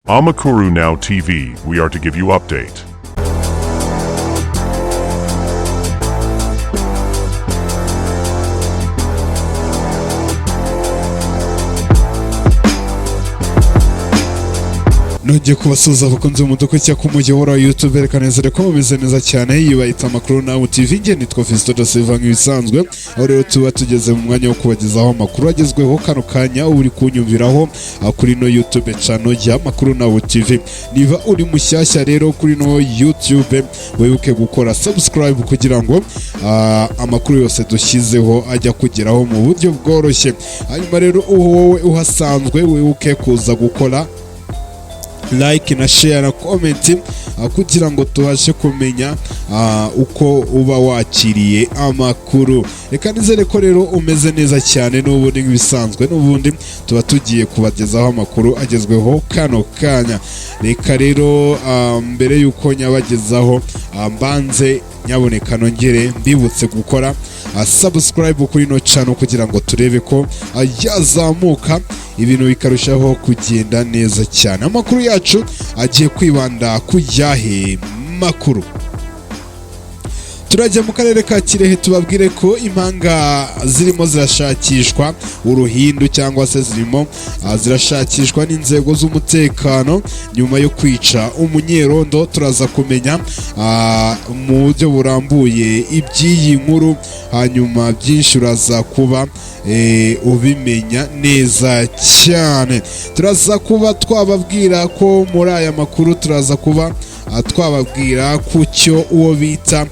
Amakuru Now TV, we are to give you update. Nongeye kubasuhuza abakunzi b'umudugudu cyangwa ku muyoboro wa YouTube. Reka nizere ko mumeze neza cyane. Yibayita Amakuru Nawe TV, njye nitwa Fiston da Silva nk'ibisanzwe. Aho rero tuba tugeze mu mwanya wo kubagezaho amakuru agezweho kano kanya uba uri kunyumviraho kuri no YouTube channel ya Amakuru Nawe TV. Niba uri mushyashya rero kuri no YouTube, wibuke gukora subscribe kugira ngo amakuru yose dushyizeho ajya kugeraho mu buryo bworoshye. Hanyuma rero wowe uhasanzwe, wibuke kuza gukora like na share na comment kugira ngo tubashe kumenya uko uba wakiriye amakuru. Reka nizere ko rero umeze neza cyane. N'ubundi nk'ibisanzwe, n'ubundi tuba tugiye kubagezaho amakuru agezweho kano kanya. Reka rero mbere y'uko nyabagezaho, mbanze nyaboneka nongere mbibutse gukora subscribe kuri ino channel kugira ngo turebe ko yazamuka, ibintu bikarushaho kugenda neza cyane. Amakuru yacu agiye kwibanda ku yahe makuru? Turajya mu karere ka Kirehe, tubabwire ko impanga zirimo zirashakishwa uruhindu, cyangwa se zirimo zirashakishwa n'inzego z'umutekano nyuma yo kwica umunyerondo. Turaza kumenya mu buryo burambuye iby'iyi nkuru, hanyuma byinshi uraza kuba ubimenya neza cyane. Turaza kuba twababwira ko muri aya makuru turaza kuba twababwira ku cyo uwo bita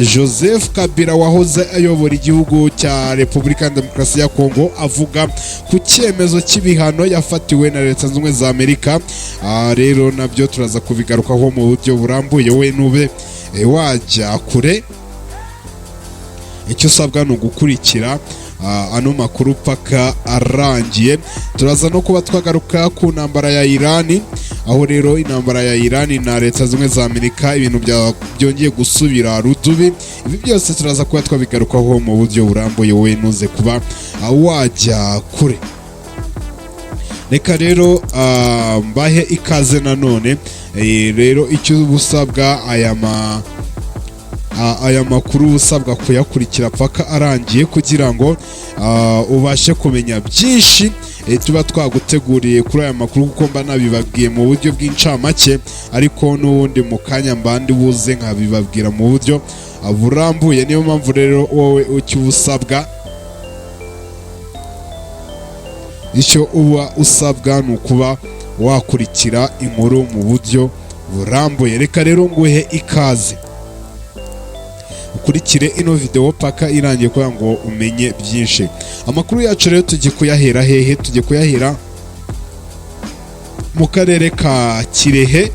Joseph Kabila wahoze ayobora igihugu cya Repubulika ya Demokarasi ya Kongo avuga ku cyemezo cy'ibihano yafatiwe na Leta Zunze Ubumwe za Amerika. Rero nabyo turaza kubigarukaho mu buryo burambuye. We nube wajya kure, icyo usabwa ni ugukurikira ano makuru paka arangiye. Turaza no kuba twagaruka ku ntambara ya Irani, aho rero intambara ya Irani na Leta Zimwe za Amerika ibintu byongeye gusubira rudubi. Ibi byose turaza kuba twabigarukaho mu buryo burambuye, wowe ntuze kuba wajya kure. Reka rero mbahe ikaze nanone. Rero icyo uba usabwa, aya makuru uba usabwa kuyakurikira paka arangiye kugira ngo ubashe kumenya byinshi tuba twaguteguriye kuri aya makuru, kuko mba nabibabwiye mu buryo bw'incamake, ariko n'ubundi mu kanya mbandi buze nkabibabwira mu buryo burambuye. Niyo mpamvu rero wowe icyo uba usabwa, ni ukuba wakurikira inkuru mu buryo burambuye. Reka rero nguhe ikaze, ukurikire ino video paka irangiye kugira ngo umenye byinshi. Amakuru yacu rero tugiye kuyahera hehe? Tugiye kuyahera mu karere ka Kirehe.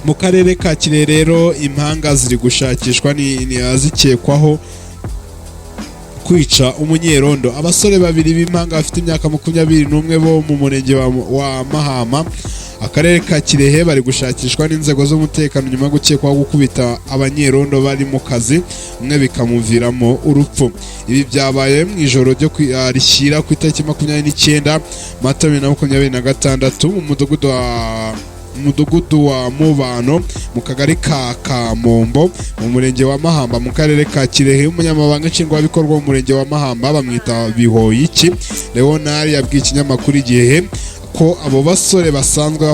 Mu karere ka Kirehe rero impanga ziri gushakishwa ni zikekwaho kwica umunyerondo. Abasore babiri b'impanga bafite imyaka 21 bo mu murenge wa Mahama, akarere ka Kirehe, bari gushakishwa n'inzego z'umutekano nyuma yo gukekwaho gukubita abanyerondo bari mu kazi, umwe bikamuviramo urupfu. Ibi byabaye mu ijoro ryo rishyira ku itariki 29 Mata 2026 mu mudugudu wa Mubano, mu kagari ka Kamombo, mu murenge wa Mahamba, mu karere ka Kirehe. Umunyamabanga nshingwabikorwa mu murenge wa Mahamba bamwita Bihoyiki Leonard yabwiye ikinyamakuru Igihe ko abo basore basanzwe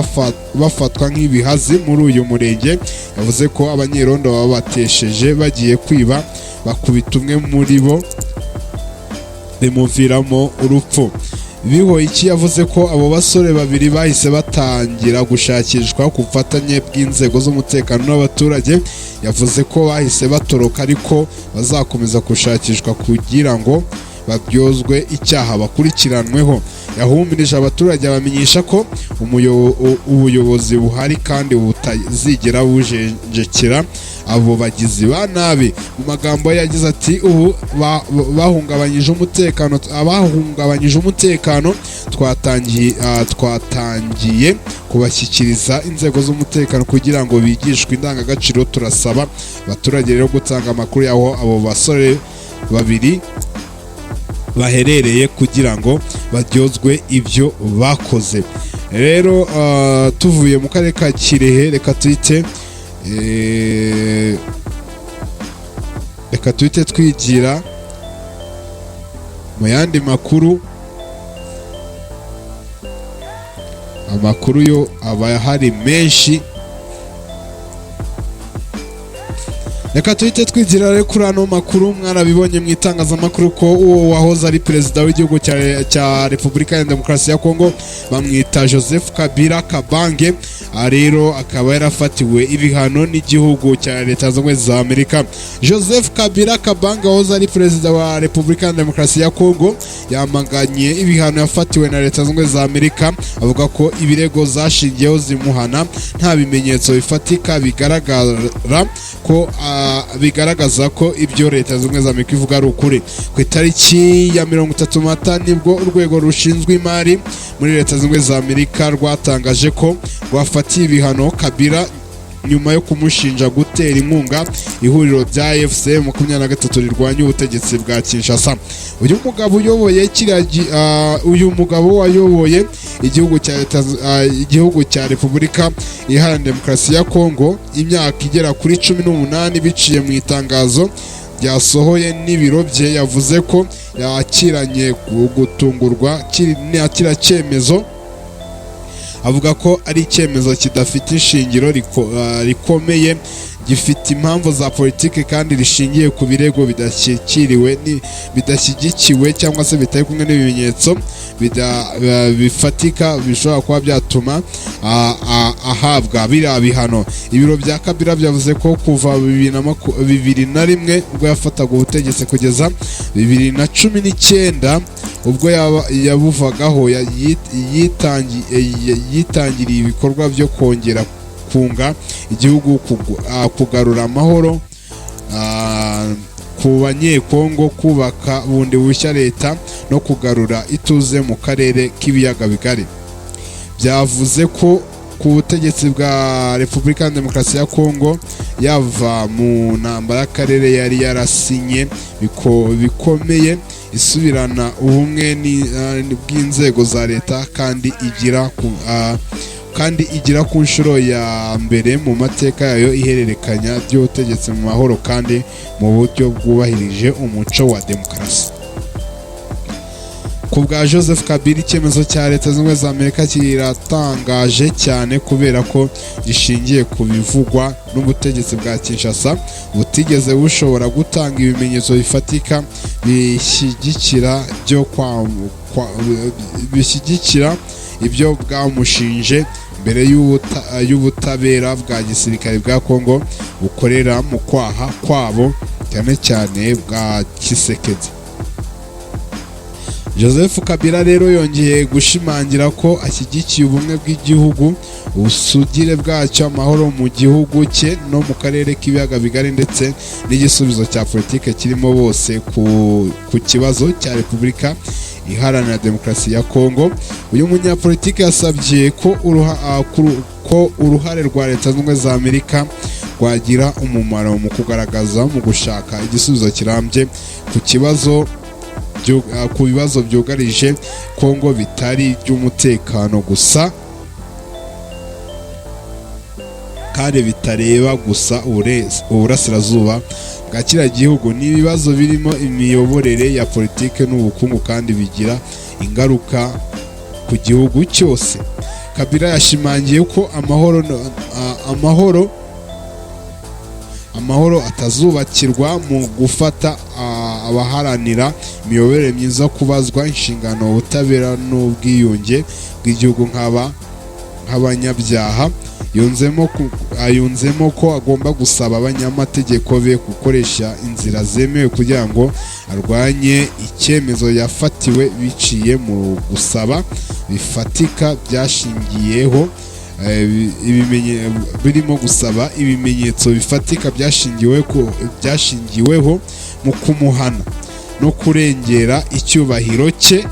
bafatwa nk'ibihazi muri uyu murenge. Yavuze ko abanyerondo babatesheje bagiye kwiba, bakubita umwe muri bo bimuviramo urupfu. Bihoyiki yavuze ko abo basore babiri bahise batangira gushakishwa ku bufatanye bw'inzego z'umutekano n'abaturage. Yavuze ko bahise batoroka, ariko bazakomeza gushakishwa kugira ngo baryozwe icyaha bakurikiranweho. Yahumirije abaturage, abamenyesha ko ubuyobozi buhari kandi butazigera bujenjekera abo bagizi ba nabi. Mu magambo ye yagize ati: "Ubu bahungabanyije umutekano, abahungabanyije umutekano twatangiye kubashyikiriza inzego z'umutekano kugira ngo bigishwe indangagaciro. Turasaba abaturage rero gutanga amakuru y'aho abo basore babiri baherereye kugira ngo baryozwe ibyo bakoze. Rero tuvuye mu karere ka Kirehe, reka tuhite twigira mu yandi makuru. Amakuru yo aba ahari menshi. Reka tuhite twigira rero kuri ano makuru. Mwarabibonye mu itangazamakuru ko uwo wahoze ari perezida w'igihugu cya Repubulika ya Demokarasi ya Kongo, bamwita Joseph Kabila Kabange. Rero akaba yarafatiwe ibihano n'igihugu cya Leta Zunze Ubumwe za Amerika. Joseph Kabila Kabange wahoze ari perezida wa Repubulika ya Demokarasi ya Kongo yamaganye ibihano yafatiwe na Leta Zunze Ubumwe za Amerika, avuga ko ibirego zashingiyeho zimuhana nta bimenyetso bifatika bigaragara ko bigaragaza ko ibyo Leta Zunze Ubumwe za Amerika ivuga ari ukuri. Ku itariki ya 30 Mata nibwo urwego rushinzwe imari muri Leta Zunze Ubumwe za Amerika rwatangaje ko rwafatiye ibihano Kabila nyuma yo kumushinja gutera inkunga ihuriro rya AFC 23 rirwanya ubutegetsi bwa Kinshasa. Uyu mugabo wayoboye igihugu cya Repubulika Iharanira Demokarasi ya Kongo imyaka igera kuri 18, biciye mu itangazo ryasohoye n'ibiro bye, yavuze ko yakiranye gutungurwa kiriya cyemezo, avuga ko ari icyemezo kidafite ishingiro rikomeye, gifite impamvu za politiki kandi rishingiye ku birego bidashyigikiwe cyangwa se bitari kumwe n'ibimenyetso bifatika bishobora kuba byatuma ahabwa biriya bihano. Ibiro bya Kabila byavuze ko kuva 2001 ubwo yafataga ubutegetsi kugeza 2019 ubwo yabuvagaho, yitangiriye ibikorwa byo kongera kunga igihugu, kugarura amahoro ku Banyekongo, kubaka bundi bushya leta no kugarura ituze mu karere k'Ibiyaga Bigari. Byavuze ko ku butegetsi bwa Repubulika ya Demokarasi ya Kongo yava mu ntambara y'akarere yari yarasinye bikomeye, isubirana ubumwe bw'inzego za leta, kandi igira ku nshuro ya mbere mu mateka yayo ihererekanya ry'ubutegetsi mu mahoro kandi mu buryo bwubahirije umuco wa demokarasi. Ku bwa Joseph Kabila, icyemezo cya Leta Zunze Ubumwe za Amerika kiratangaje cyane kubera ko gishingiye ku bivugwa n'ubutegetsi bwa Kinshasa butigeze bushobora gutanga ibimenyetso bifatika bishyigikira ibyo bwamushinje mbere y'ubutabera bwa gisirikare bwa Kongo bukorera mu kwaha kwabo, cyane cyane bwa Tshisekedi. Joseph Kabila rero yongeye gushimangira ko ashyigikiye ubumwe bw'igihugu, ubusugire bwacyo, amahoro mu gihugu cye no mu karere k'Ibiyaga Bigari, ndetse n'igisubizo cya politike kirimo bose ku kibazo cya Repubulika Iharanira Demokarasi ya Kongo. Uyu munyapolitike yasabye ko uruhare rwa Leta Zunze Ubumwe za Amerika rwagira umumaro mu kugaragaza mu gushaka igisubizo kirambye ku bibazo byugarije Kongo bitari iby'umutekano gusa kandi bitareba gusa uburasirazuba bwa kiriya gihugu. Ni ibibazo birimo imiyoborere ya politike n'ubukungu kandi bigira ingaruka ku gihugu cyose. Kabila yashimangiye ko amahoro no- a- amahoro amahoro atazubakirwa mu gufata abaharanira imiyoborere myiza kubazwa inshingano, ubutabera n'ubwiyunge bw'igihugu nk'abanyabyaha. Yunzemo ko agomba gusaba abanyamategeko be gukoresha inzira zemewe kugira ngo arwanye icyemezo yafatiwe biciye mu gusaba bifatika byashingiyeho birimo gusaba ibimenyetso bifatika byashingiweho mu kumuhana no kurengera icyubahiro cye,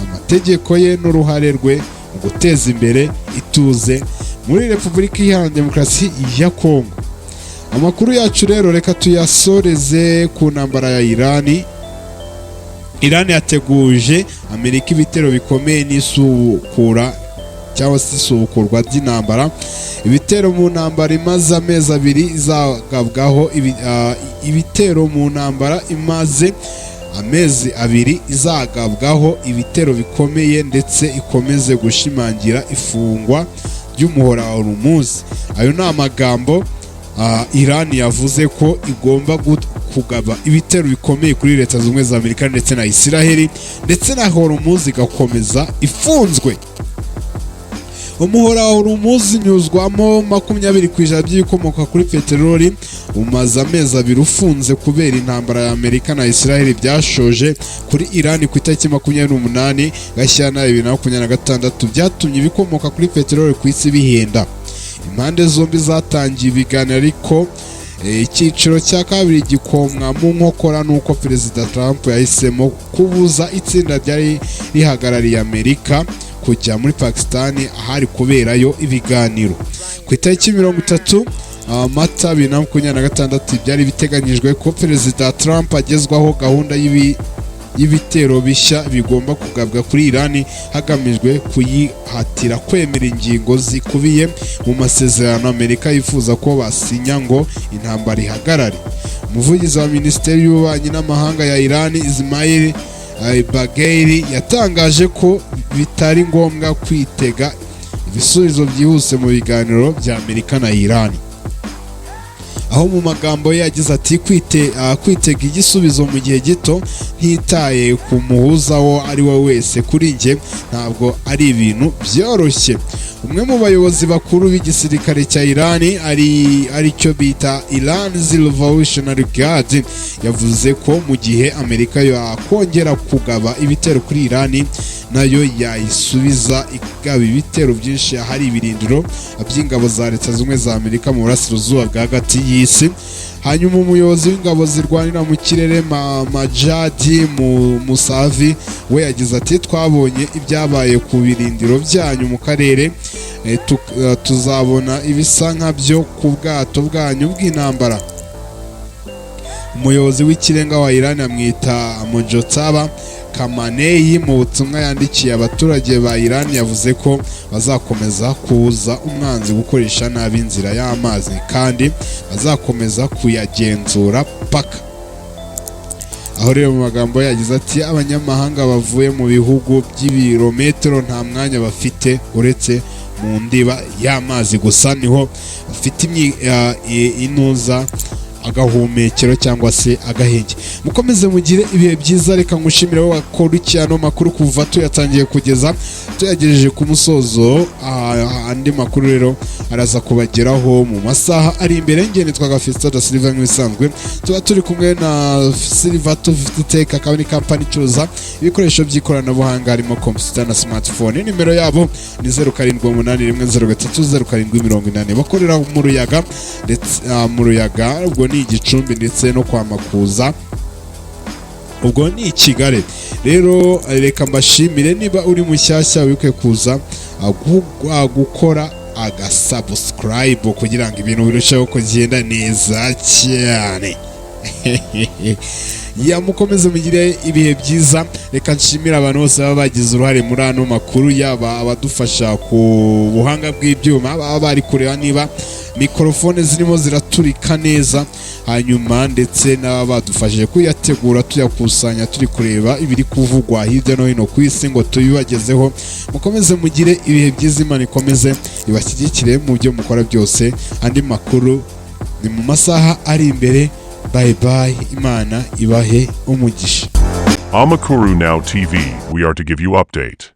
amategeko ye n'uruhare rwe mu guteza imbere ituze muri Repubulika Iharanira Demokarasi ya Kongo. Amakuru yacu rero reka tuyasoreze ku ntambara ya Irani. Iran yateguje Amerika ibitero bikomeye n'isubukura cyangwa se isubukurwa ry'intambara. Ibitero mu ntambara imaze amezi 2 izagabwaho ibitero mu ntambara imaze amezi 2 izagabwaho ibitero bikomeye, ndetse ikomeze gushimangira ifungwa ry'umuhora wa Hormuz. Ayo ni amagambo Iran yavuze ko igomba kugaba ibitero bikomeye kuri Leta Zunze Ubumwe za Amerika ndetse na Isiraheli, ndetse na Hormuz igakomeza ifunzwe. Umuhora wa Hormuz unyuzwamo 20% by'ibikomoka kuri peteroli. Umaze amezi 2 ufunze kubera intambara ya Amerika na Isiraheli byashoje kuri Iran ku itariki 28 Gashyantare 2026, byatumye ibikomoka kuri peteroli ku isi bihenda. Impande zombi zatangiye ibiganiro, ariko icyiciro cya kabiri gikomwa mu nkokora n'uko Perezida Trump yahisemo kubuza itsinda ryari rihagarariye Amerika kujya muri Pakistan ahari kuberayo ibiganiro. Ku itariki 30 Mata 2026, byari biteganyijwe ko Perezida Trump agezwaho gahunda y'ibitero bishya bigomba kugabwa kuri Iran, hagamijwe kuyihatira kwemera ingingo zikubiye mu masezerano Amerika yifuza ko basinya ngo intambara ihagarare. Umuvugizi wa Minisiteri y'Ububanyi n'Amahanga ya Iran, Ismail Bagheri, yatangaje ko bitari ngombwa kwitega ibisubizo byihuse mu biganiro bya Amerika na Iran, aho mu magambo ye yagize ati: "Kwitega igisubizo mu gihe gito, ntitaye ku muhuza wo ari we wese, kuri njye ntabwo ari ibintu byoroshye." Umwe mu bayobozi bakuru b'igisirikare cya Iran, ari aricyo bita Iran's Revolutionary Guard, yavuze ko mu gihe Amerika yakongera kugaba ibitero kuri Iran, nayo yayisubiza igaba ibitero byinshi ahari ibirindiro by'ingabo za Leta Zunze Ubumwe za Amerika mu burasirazuba bwa hagati y'isi. Hanyuma umuyobozi w'ingabo zirwanira mu kirere, Majadi Musavi, we yagize ati: "Twabonye ibyabaye ku birindiro byanyu mu karere, tuzabona ibisa nkabyo ku bwato bwanyu bw'intambara." Umuyobozi w'ikirenga wa Iran amwita Mojtaba Khamenei, mu butumwa yandikiye abaturage ba Iran yavuze ko bazakomeza kuza umwanzi gukoresha nabi inzira y'amazi, kandi bazakomeza kuyagenzura paka. Aho rero mu magambo ye yagize ati: "Abanyamahanga bavuye mu bihugu by'ibirometero nta mwanya bafite uretse mu ndiba y'amazi gusa, niho bafite inuza agahumekero cyangwa se agahenge." Mukomeze mugire ibihe byiza. Reka ngushimire wowe wakurikiye ano makuru kuva tuyatangiye kugeza tuyagejeje ku musozo. Andi makuru rero araza kubageraho mu masaha ari imbere. Nge nitwa Fiston da Silva, nk'ibisanzwe tuba turi kumwe na Silva Tech, akaba ni kampani icuruza ibikoresho by'ikoranabuhanga harimo computer na smartphone. Nimero yabo ni 0781030780. Bakorera mu Ruyaga ndetse mu Ruyaga ubwo ni Igicumbi, ndetse no kwa Makuza ubwo ni i Kigali. Rero reka mbashimire. Niba uri mushyashya, wibuke kuza gukora agasubscribe kugira ngo ibintu birusheho kugenda neza cyane. Ya, mukomeze mugire ibihe byiza. Reka nshimire abantu bose baba bagize uruhare muri ano makuru, yaba abadufasha ku buhanga bw'ibyuma baba bari kureba niba mikorofone zirimo ziraturika neza, hanyuma ndetse n'ababa badufashije kuyategura, tuyakusanya, turi kureba ibiri kuvugwa hirya no hino ku isi ngo tubibagezeho. Mukomeze mugire ibihe byiza, Imana ikomeze ibashyigikire mu byo mukora byose. Andi makuru ni mu masaha ari imbere. Bye bye, Imana ibahe umugisha. Amakuru Now TV, we are to give you update.